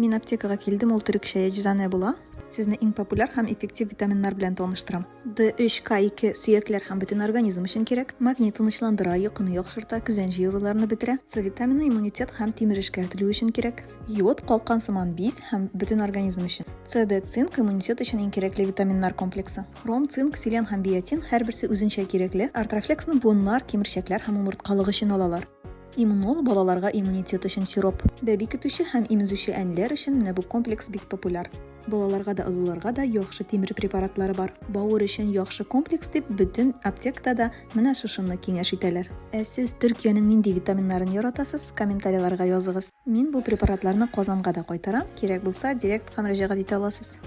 Мин аптекага килдем, ул төрекчә ecзане була. Сезне иң популяр һәм эффектив витаминнар белән таныштырам. Д3, К2 сөякләр һәм бөтен организм өчен кирәк. Магний тынычландыра, йокыны яхшырта, көзән җыеруларны бетерә. С витамины иммунитет һәм тимер эшкәртелү өчен кирәк. Йод, калкансыман биз һәм бөтен организм өчен. С, Д, цинк иммунитет өчен иң кирәкле витаминнар комплексы. Хром, цинк, селен һәм биотин һәрберсе үзенчә кирәкле. Артрофлексны буыннар, кимерчәкләр һәм умырткалык өчен алалар. Иммунол, балаларга иммунитет өчен сироп. Бәби көтүче һәм имезүче әниләр өчен менә бу комплекс бик популяр. Балаларга да, олыларга да яхшы тимер препаратлары бар. Бавыр өчен яхшы комплекс дип бөтен аптекада да менә шушыны киңәш итәләр. Ә сез Төркиянең нинди витаминнарын яратасыз, комментарийларга языгыз. Мин бу препаратларны Казанга да кайтарам, кирәк булса, директка мөрәҗәгать итә аласыз.